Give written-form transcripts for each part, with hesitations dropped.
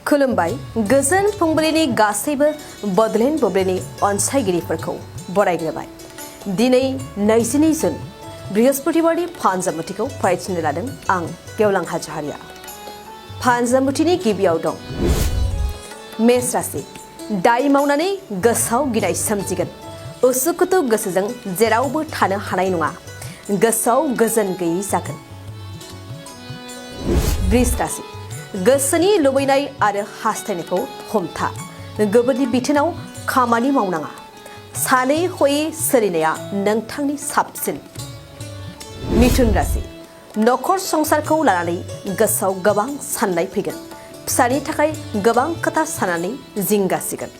खुलुमबाय गोजोन फुंबिलिनि गासैबो बडलेण्ड बुब्लिनि अनसायगिरिफोरखौ बरायग्रोबाय। दिनै 22 जुन बृहस्पतिबारनि फानजामुथिखौ फरायथिनो लादों आं गेवलां हाज'हारिया। फानजामुथिनि गिबियाव दं मेष राशि। दाय मावनानै गोसोआव गिनाय सोमजिगोन। उसुखुथु गोसोजों जेरावबो थानो हानाय नङा। गोसोआव गोजोन गैयै जागोन। वृष राशि। गोसोनि लुबैनाय आरो हास्थायनायखौ हमथा। गुबुननि बिथोनाव खामानि मावनाङा। सानै हयै सोलिनाया नोंथांनि साबसिन। मिथुन राशि। नखर संसारखौ लानानै गोसोआव गोबां साननाय फैगोन। फिसानि थाखाय गोबां खोथा साननानै जिंगासिगोन।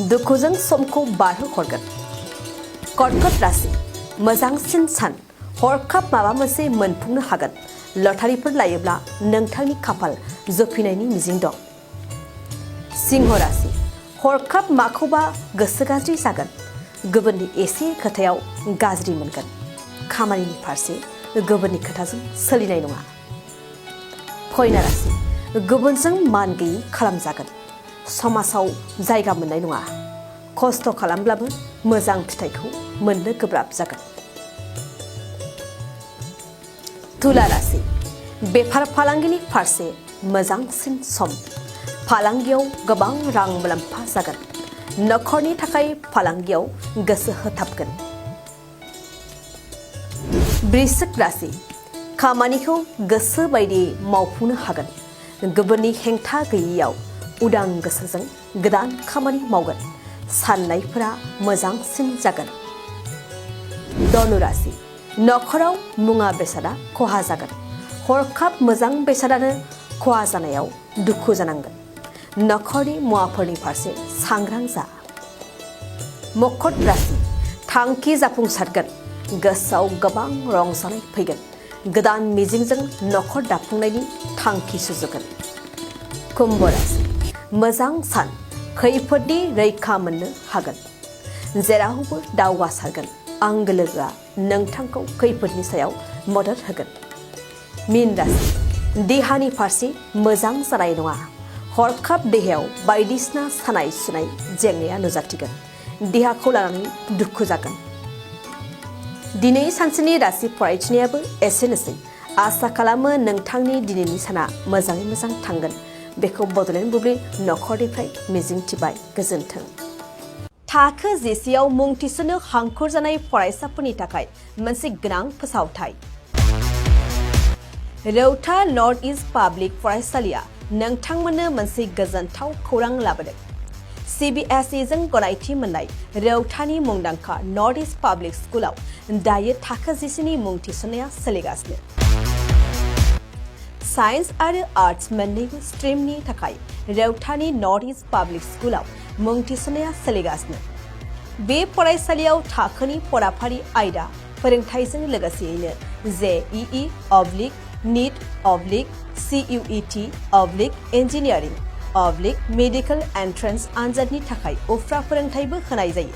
दुखुजों समखौ बारहोहरगोन। कर्कट राशि। मोजांसिन सान। हरखाब माबा मोनसे मोनफुंनो हागोन। लटारिफोर लायोब्ला नोंथांनि खाफाल जफिनायनि मिजिं दं। सिंह राशि। हरखाब माखौबा गोसो गाज्रि जागोन। गुबुननि एसे खोथायाव गाज्रि मोनगोन। खामानिनि फारसे गुबुननि खोथाजों सोलिनाय नङा। कन्या राशि। गुबुनजों मान गैयै खालामजागोन। समाजाव जायगा मोननाय नङा। खस्थ' खालामब्लाबो मोजां फिथाइखौ मोननो गोब्राब जागोन। तुला राशि। बेफार फालांगिनि फारसे मोजांसिन सम। फालांगियाव गोबां रां मुलाम्फा जागोन। नखरनि थाखाय फालांगियाव गोसो होथाबगोन। वृश्चिक राशि। खामानिखौ गोसो बायदियै मावफुंनो हागोन। गुबुननि हेंथा गैयैयाव उदां गोसोजों गोदान खामानि मावगोन। साननायफोरा मोजांसिन जागोन। धनु राशि। नखराव मुवा बेसादा खहा जागोन। हरखाब मोजां बेसादानो खहा जानायाव दुखु जानांगोन। नखरनि मुवाफोरनि फारसे सांग्रां जा। मकर राशि। थांखि जाफुंसारगोन। गोसोआव गोबां रंजानाय फैगोन। गोदान मिजिंजों नखर दाफुंनायनि थांखि सुजुगोन। कुम्भ राशि। मोजां सान। खैफोदनि रैखा मोननो हागोन। जेरावबो दावगासारगोन। आंगो लोगोआ नोंथांखौ खैफोदनि सायाव मदद होगोन। मीन राशि। देहानि फारसे मोजां जानाय नङा। हरखाब देहायाव बायदिसिना सानाय सुनाय जेंनाया नुजाथिगोन। देहाखौ लानानै दुखु जागोन। दिनै सानसेनि राशि फरायथिनायाबो एसेनोसै। आसा खालामो नोंथांनि दिनैनि साना मोजाङै मोजां थांगोन। बेखौ बडलेण्ड बुब्लि नखरनिफ्राय मिजिंथिबाय। गोजोन्थों। थाखो जिसेआव मुं थिसननो हांखुर जानाय फरायसाफोरनि थाखाय मोनसे गोनां फोसावथाय। रौता नर्थ इस्ट पाब्लिक फरायसालिया नोंथांमोननो मोनसे गोजोनथाव खौरां लाबोदों। CBSE जों गनायथि मोननाय रौतानि मुंदांखा नर्थ इस्ट पाब्लिक स्कुलाव दायो थाखो जिसेनि मुं थिसननाया सोलिगासिनो। साइन्स आरो आर्ट्स मोन्नैबो स्ट्रिमनि थाखाय रौतानि नर्थ इस्ट पाब्लिक स्कुलाव मुं थिसननाया सोलिगासिनो। बे फरायसालियाव थाखोनि फराफारि आयदा फोरोंथायजों लोगोसेयैनो JEE NEET CUET engineering medical entrance आनजादनि थाखाय उफ्रा फोरोंथायबो होनाय जायो।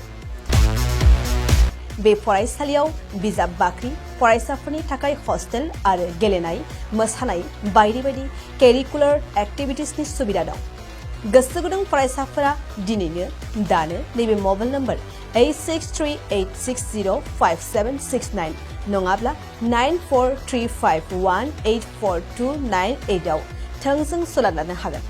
बे फरायसालियाव बिजाब बाख्रि, फरायसाफोरनि थाखाय हस्टेल आरो गेलेनाय, मोसानाय बायदि बायदि केरिकुलार एक्टिभिटिसनि सुबिदा दं। गोसो गुदुं फरायसाफोरा दिनैनो दानो नैबे मबाइल नम्बर 8638605769 नङाब्ला 9435184298 आव थोंजों सोलोंनो हागोन।